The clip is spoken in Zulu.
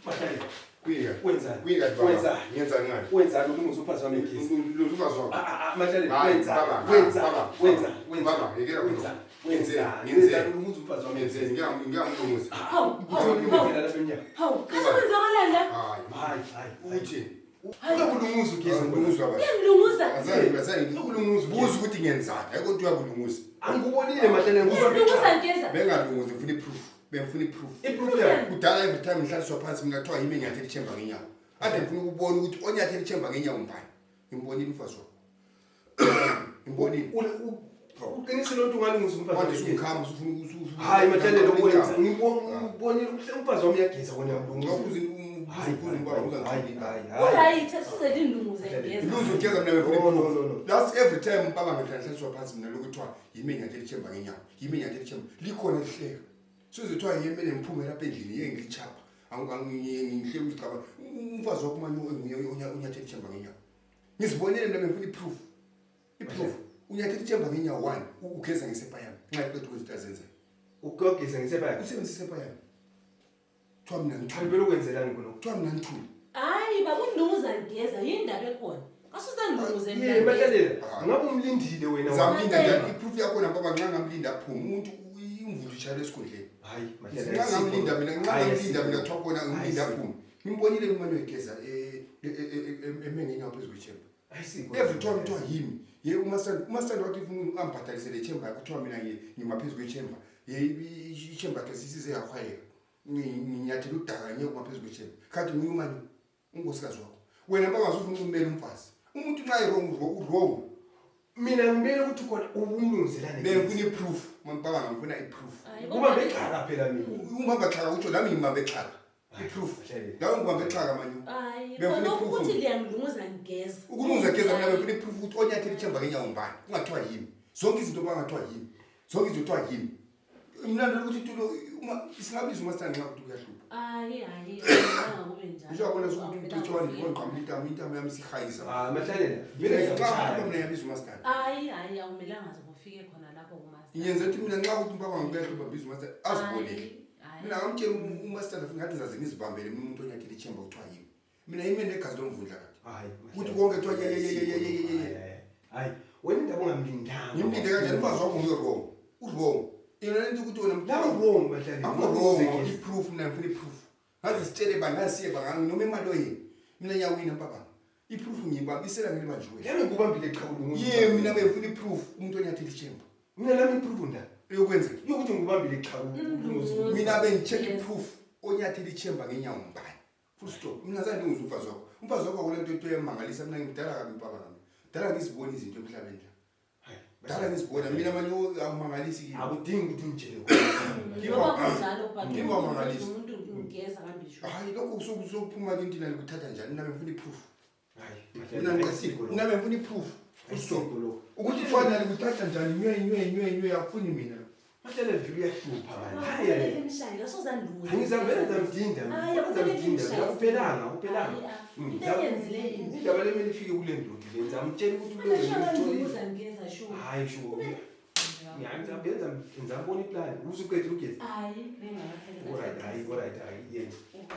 Mahlalela. Kuyika. Wenzani? Kuyika baba. Wenzani? Ngenzani ngani? Wenzani ulungisa umfazi wami egezi? Lungisa umfazi wakho. Ah, ah, ah, Mahlalela, Hayi, wenzani? baba, Wenzani? baba, Wenzani? Wenzani? baba, yekela khona. Wenzani? Ngenzeni? Wenzani? Ngenzeni? Wenzani ulungisa umfazi wami Ngenzeni? egezi? Ngiyamlungisa. Hawu, hawu, Uthole hawu. indlela lapha emnyango. Hawu, kaze kwenzakalani la? Hayi. Hayi, hayi. Uthini? Uyakulunguza ugezi. Ukulunguza baba. Uyangilunguza. Azange azange Ukulunguza ugezi. Buza ukuthi ngenzani. Ayikho into uyakulunguza. Angikubonile Mahlalela Uyangilunguza ngikubambe. ngeza. Bengalunguzi ngifuna iproof. Bengifuna iproof. Iproof yakho. Kudala every time ngihlaliswa phansi mina kuthiwa yimi enyathela ichemba ngenyawo. Ade ngifuna ukubona ukuthi onyathela ichemba ngenyawo ngubani. Ngimbonile umfazi wakho. Ngimbonile. Uqinisile ukuthi ungalungisa umfazi Manje wami egezi. usukhama usufuna usu Hayi Mahlalela ukwenza. Ngibonile ukuthi umfazi wami uyageza wena uyamlunguza. Hayi, hayi, hayi, hayi. Uright, asize lilunguze ngeza. Luzo ugeza mina befuna No, no, iproof. no, no. Last every time baba ngihlaliswa phansi mina lokhu kuthiwa yimi enyathela ichemba ngenyawo. Yimi enyathela ichemba. Likhona lihleka. Sezothiwa yimi lemphumela lapha endlini yeke ngilichapha. Ngihleke uzicabanga. Umfazi wakho manje enguye onyathela ichemba ngenyawo. Ngizibonele mina bengifuna iproof. Iproof. Unyathela ichemba ngenyawo one ugeza ngesepa yami. Nxa iqeda ukwenza into azenzayo. Ukugeza ngesepa yakho. Usebenzisa isepa yami. Kuthiwa mina ngithule. Vele ukwenzelani khona? Kuthiwa mina ngithule. Hayi, baba undunguza ngeza yindaba ekhona. Kasuzangilunguze mina. Ye ngeza. Mahlalela, Hayi. ngabe umlindile wena. Ngizamlinda njani iproof yakhona baba nxa ngamlinda aphume umuntu imvula itshayela esikhundleni. Hayi, Nxa ngamlinda mina nxa ngamlinda mina kuthiwa khona ngimlinda aphume. Ngimbonile umane wegeza eme ngenyawo phezu kwechemba. Ayisikho. Every time kuthiwa yimi. Ye umasitandi umasitandi wathi ufuna angibhadalise le chemba yakhe kuthiwa mina ngima phezu kwechemba. Ye ichemba yakhe sisize yahwayeka. Nginyathela udaka ngeke kuma phezu kwechemba. Khathi nguye umane unkosikazi wakho. Wena baba usufuna ukumela umfazi. Umuntu nxa e-wrong u-wrong. Mina ngibele ukuthi khona ubumlungiselane. Bengifuna iproof. Baba ngifuna iproof. Hayi, Kuba bexhaka phela mina. Umbamba xhaka utsho nami ngibambe xhaka. Iproof. Mahlalela. Lawe ngibambe xhaka manje. Hayi, Bengifuna khona iproof. ukuthi liyangilunguza ngeza. Ukulunguza geza mina bengifuna iproof ukuthi onyathela ichemba ngenyawo ngubani. Kungathiwa yimi. Zonke izinto bangathiwa yimi. Zonke izinto kuthiwa yimi. Mlando ukuthi tulo uma singabiza umasitandi nxa ukuthi kuyahlupha. Hayi, hayi, angizange kube njalo. Ngisho yabona ukuthi umcithi wami ngibona intamo intamo yami sihayiza. Ah, Mahlalela. Vele Mina nxa ngiyamshaya. kuhlupha mina ngiyabiza umasitandi. Hayi, hayi, awumelanga ze kufike khona lapho kumaster. Ngiyenza ukuthi mina nxa ukuthi baba ngikuyahlupha biza umasitandi azibonele. Hayi, Mina ngamtshela umasitandi futhi ngathi ngizaze ngizibambele mina umuntu onyathela ichemba kuthiwa yimi. Mina yimi negazi lomvundla kade. Hayi. Ukuthi konke kuthiwa ye ye ye ye ye ye ye. Hayi, Hayi, wena indaba ungamlindanga. Ngimlinde kanjani umfazi wakho nguye wrong. U-wrong. Yona lento ukuthi wena La wrong Mahlalela. Akho wrong i-proof mina ngifuna i-proof. Ngaze sitshele bani ngasiye bangani noma imali oyini. Mina ngiyawina baba. I-proof ngiyibambisela ngilibanjiwe. Yami ngikubambile cha ulunguza. Ye mina bengifuna i-proof umuntu onyathela ichemba. Mina nami iproof nda. Eyokwenza. Yokuthi ngikubambile cha ulunguza. Ulunguza. Mina bengicheck Yes. i-proof onyathela ichemba ngenyawo ngubani. Full stop. Mina zange ngizwe umfazi wakho. Umfazi wakho akule nto into emangalisa mina ngimdala kabi baba ngami. Dala ngizibona izinto emhlabeni la. Hayi. Dala ngizibona mina manje awumangalisi kimi. Akudingi ukuthi ungitshele khona. Njengoba kunjalo but Ngiba mangalisi. umuntu ngigeza kambi sho. Hayi lokho sokuphuma into nani kuthatha njani mina bengifuna i-proof. Hayi. Mina Mahlalela. Ayisikho mina lokho. bengifuna i-proof. Full stop. Ayisikho lokho. Ukuthi kuthiwa nani kuthatha njani nywe nywe nywe nywe akufuni mina. Mahlalela vele uyahlupha manje. Hayi. Hayi, hayi. imshayela sozandunguza. Angizamvele ngizamdinda. Hayi, akufanele Ngizamdinda. imshayise. Akuphelanga, akuphelanga. Hayi, ah, into eyenzile yini? Indaba le mele ifike kule ndoda le. Ngizamtshela ukuthi Mina ulo sho ngitholile. ngilunguza ngeza sho. Hayi sho. Ngiyabenza ngizambona iplan. Usuqedile ugezi. Hayi, bengakapheli. Alright, hayi, alright, hayi, yenza. Okay.